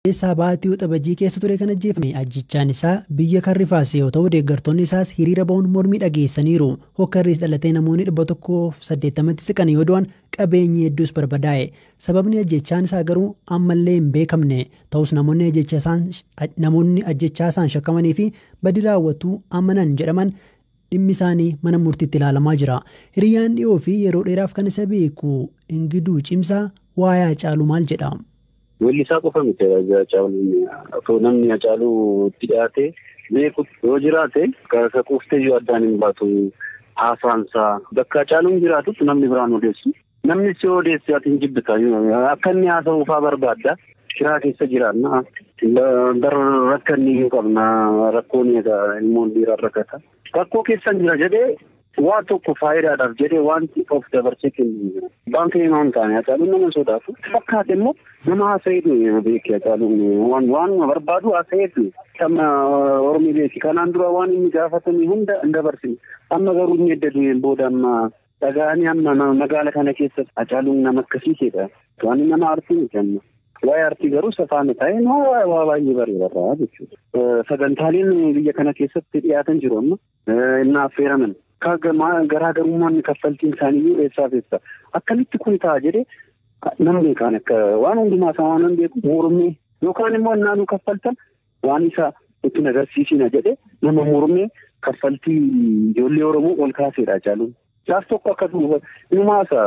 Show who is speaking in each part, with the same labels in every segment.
Speaker 1: Keessaa baatii Waxabajjii keessa ture kan ajjeefame. Ajjechaan isaa biyya kan rifaase yoo ta'u, deeggartoonni isaas hiriira ba'uun mormii dhageessaniiru. Hokkarriis dhalatee namoonni 180tti siqan yoo du'an, qabeenyi hedduus barbadaa'e. Sababni ajjechaan isaa garuu ammallee hin beekamne. Ta'us namoonni ajjechaa isaan shakkamanii fi badii raawwatuu amanan jedhaman dhimmi isaanii mana murtiitti ilaalamaa jira. Hiriyyaan dhiyoo fi yeroo dheeraaf kan isa beeku Ingiduu Cimsaa waa'ee Hacaaluu maal jedha?
Speaker 2: Weellisaa qofa miti Hacaaluun. Otoo namni Hacaaluu itti dhiyaate beeku yoo jiraate, isa quuftee iyyuu addaan hin baatu haasaansaa. Bakka Hacaaluun jiraatutti namni biraan odeessu. Namni si odeesse ati hin jibbita. Akka inni haasa'u fa'aa barbaadda. Kiraa keessa jiraanna. Bar rakkanni iyyuu qabna. Rakkoon ilmoon dhiiraa rakkata. Rakkoo keessan jira jedhee waa tokko faayidaadhaaf jedhee wanti of dabarsee kennu. Baankii nama hin taane, Hacaaluun nama sodaatu. Fakkaate immoo nama haasa'eetu beeki Hacaaluun, waanuma barbaadu haasa'eetu. Amma Ormi beeki. Kanaan dura waan inni gaafatame hunda hin dabarsine. Amma garuu inni edda du'een booda amma dhaga'anii amma magaala kana keessa Hacaaluun nama akkasiitidha. Waan nama aartii miti amma. Waa'ee aartii garuu safaana ta'ee waa baay'ee bareedarraa jechuudha. Sagantaaleen biyya kana keessatti dhiyaatan jiru amma. Inni affeeraman. Garaagarummaan kaffaltiin isaanii eessaaf eessa. Akkamitti kun ta'a jedhee namni kaan akka waan hundumaa isaa waan beeku mormee, yookaan immoo naannoo kaffaltan waan isa itti agarsiisina jedhee nama mormee kaffaltii ijoollee Oromoo ol kaaseedha Hacaaluun. Gaaf tokko akka inumaasa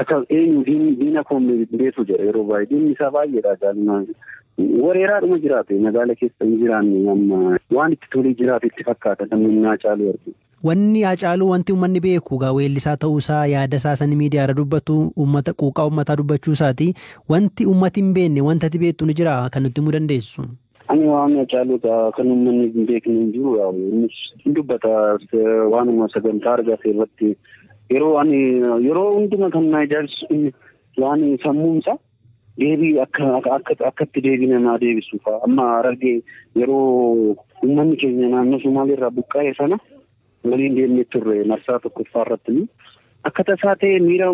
Speaker 2: akka eenyu diina koo beeku jedha yeroo baay'ee, diinni isaa baay'eedha Hacaaluun. Wareeraadhuma jiraate, magaala keessa hin jiraanne, amma waan itti tolee jiraate itti fakkaata namni Hacaaluu argu.
Speaker 1: Wanni Hacaaluu, wanti uummanni beeku gaa weellisaa ta'uusaa, yaada isaa sanii miidiyaarra dubbatu, uummata quuqaa uummataa dubbachuu isaati. Wanti uummati hin beekne, wanta ati beektu ni jira kan nutti himuu dandeessu?
Speaker 2: Ani waan Hacaaluu kan uummanni hin beekne hin jiru. Innis hin dubbata waanuma sagantaa argate irratti. Yeroo ani yeroo hunduma kan na ajaa'ibsu waan sammuunsa deebii akka akkatti deebii namaa deebisu fa'a. Amma Harargee yeroo uummanni keenya naannoo Somaaliirraa buqqa'e sana waliin deemnee turre marsaa tokkoffaa irratti. Akka tasaa ta'e miira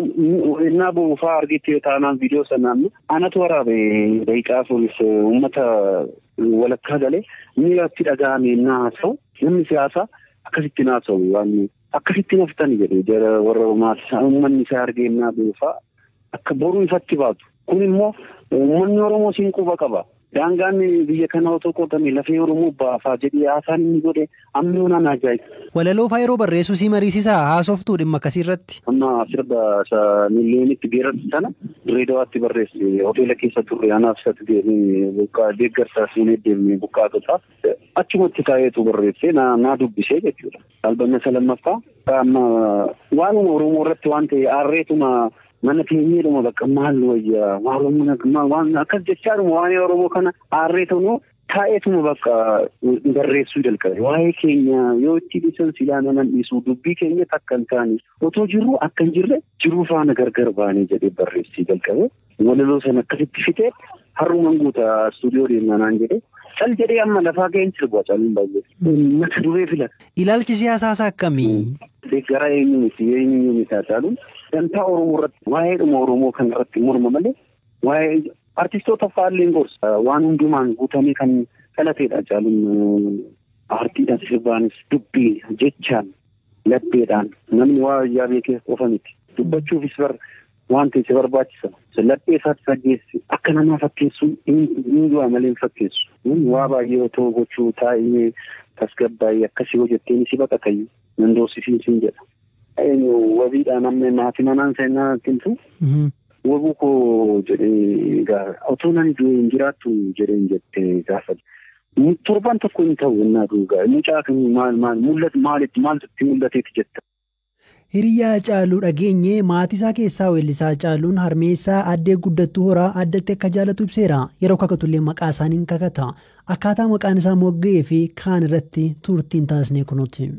Speaker 2: innaa bo'u fa'aa argite taanaan, viidiyoo sanaan anatu waraabe, daqiiqaa 4f uummata walakkaa galee miira itti dhaga'ame innaa haasa'u, namni siyaasaa akkasitti haasa'u, waan akkasitti naftani jedhe jara warra uummanni isaa argee innaa bo'u fa'aa akka boruu ifatti baatu. Kun immoo uummanni Oromoo siin quba qaba. Daangaan biyya kana otoo qootame lafee Oromoo baafaa jedhee haasaan inni godhe amma yoonaan ajaa'iba.
Speaker 1: Walaloo fa'aa yeroo barreessuu si mariisisaa, haasoftuu dhimma akkasii irratti?
Speaker 2: Amma sirba miliyoonitti geerarsu sana Dirree Dawaatti barreesse, hoteela keessa turre, anaaf isatti deemee deeggarsaa fuunee deemnee buqqaatotaaf achumatti taa'eetu barreesse, naa dubbisee jechuudha. Albama isa lammaffaa amma waanuma Oromoo irratti waan ta'e aarreetuma mana teenyeedhuma bakka maal wayyaa waan akkas jechaadhuma waa'ee Oromoo kana aarreetuma taa'eetuma bakka barreessuu jalqabe. Waa'ee keenya yoo itti dhiisan silaa naman dhiisu, dubbii keenya takka hin taane otoo jirru akka hin jirre jiruu faana gargar baanee jedhee barreessuu jalqabe. Walaloo sana akkasitti fixee har'uman guuta istuudiyoo deemnaa naan jedhee cal jedhee amma lafaa ga'een sirbu Hacaaluun baay'ee. Mata duree filata.
Speaker 1: Ilaalchi siyaasaa isaa akkamii?
Speaker 2: Deeggara eenyu miti, eenyu miti Hacaaluun. Dantaa Oromoo irratti, waa'eedhuma Oromoo kan irratti morma malee waa'ee artistoota fa'aallee gorsa. Waan hundumaan guutamee kan dhalateedha Hacaaluun. Aartiidhaan, sirbaanis, dubbiin, jechaan, lapheedhaan namni waa iyyaa beekee qofa miti. Dubbachuufis bar waan ta'e si barbaachisa. Laphee isaatti fageessi akka namaa fakkeessu hin du'a malee hin fakkeessu. Waa baay'ee otoo gochuu taa'ee tasgabbaa'ee akkasii yoo jetteen si baqatayyuu nan doorsisiin siin jedha. Eenyu wabiidhaan amma maatii manaan seenaa timtu. Wabuu koo jedhee gaafa otoo nani du'e hin jiraattu jedheen jettee gaafate. Torban tokko hin ta'u innaa duugaa mucaa kan maal maal mul'atu maalitti maaltu itti mul'ateeti jetta.
Speaker 1: Hiriyaa Hacaaluu dhageenye. Maatii isaa keessaa weellisaa Hacaaluun harmeessaa addee Guddattuu Horaa addatti akka jaalatu ibseera. Yeroo kakatullee maqaa isaaniin kakata. Akkaataa maqaan isaa mogga'ee fi kaan irratti turtiin taasisnee kunuuti.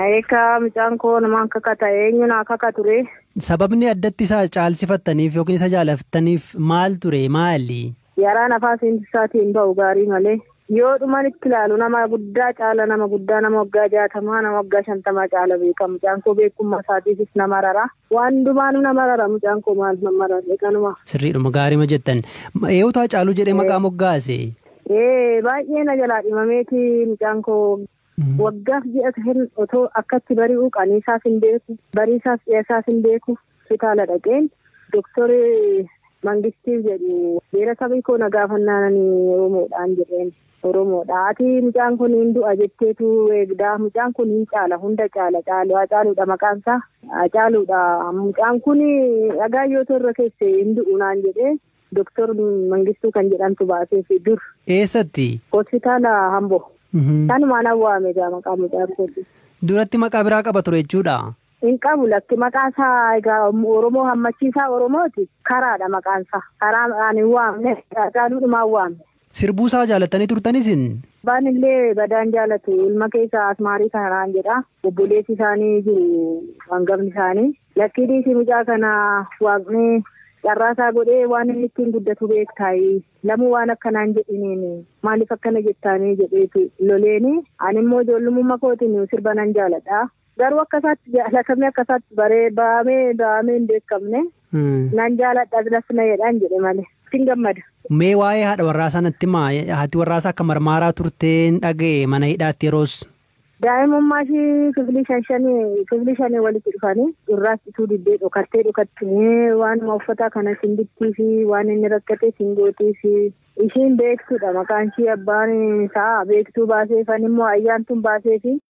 Speaker 3: Eekaa, mucaan koo namaan kakata, eenyu naa kakature.
Speaker 1: Sababni addatti isaa caalsifattaniif yookiin isa jaalattaniif maal ture, maali?
Speaker 3: Yaraan afaan isaatiin ba'u gaarii malee. Yoo dhuman itti ilaalu nama guddaa caala, nama guddaa, nama waggaa 60, nama waggaa 50 caala beeka. Mucaan koo beekummaa isaatiifis nama rara. Waan hundumaanuu nama rara mucaan koo, maal nama rara kanuma.
Speaker 1: Sirriidhuma, gaariima jettan. Eenyutu Hacaaluu jedhee maqaa moggaase?
Speaker 3: Ee, baay'ee na jalaa dhimameeti mucaan koo. Waggaaf ji'a otoo akkatti bari'u qaniisaas hin beeku, bariisaas dhiyasaas hin beeku. Hospitaala dhaqeen doktorri Mangistiif jedhu beera sabii koo na gaafannaan Oromoodhaan jedheen. Oromoodha. Ati mucaan kun hin du'a jetteetu eegdaa. Mucaan kun hin caala, hunda caala, caalu Hacaaluudha maqaan isaa. Hacaaluudha. Mucaan kun dhagaa yoo irra keesse hin du'u naan jedhee doktor Mangistuu kan jedhamtu baaseef dur.
Speaker 1: Eessatti?
Speaker 3: Hospitaala Hamboo. Kanumaan awwaame egaa maqaa mucaan kooti.
Speaker 1: Duratti maqaa biraa qaba ture jechuudha.
Speaker 3: Hin qabu, lakki, maqaa isaa egaa Oromoo hammachiisaa Oromooti. Karaadha maqaan isaa. Karaa ani hin waamne, Hacaaluudhumaan waamne.
Speaker 1: Sirbuusaa jaalattanii turtanisin?
Speaker 3: Abbaan illee badaan jaalatu, ilma keessa asmaarii kanaan jedha. Obboleessi isaanii jiru hangafni isaanii. Lakkii, dhiisii, mucaa kana waaqni carraasaa godhee waan inni ittiin guddatu beektaayi. Lamuu waan akkanaan jedhiniin maaliif akkana jettaanii jedheetu loleeni. Ani immoo ijoollummaa kootiin sirba nan jaaladha. Garuu akka isaatti jaalatamee akka isaatti baree baamee baamee hin beekamne. Nan jaaladha, lasna jedhaan jedhe malee. Ittiin gammada.
Speaker 1: Mee waa'ee haadha warraa sanatti himaa. Haati warraasaa akka marmaaraa turteen dhaga'e mana hidhaatti yeroos.
Speaker 3: Daa'imummaa ishii kifilii shan shanii, kifilii shanii walitti dhufanii irraas ituu diddee dhokattee dhokattee waanuma uffata kana simbittii fi waan inni rakkate singootii fi ishiin beektuudha maqaan ishii, abbaan isaa beektuu baaseefan immoo ayyaantuun baaseefi.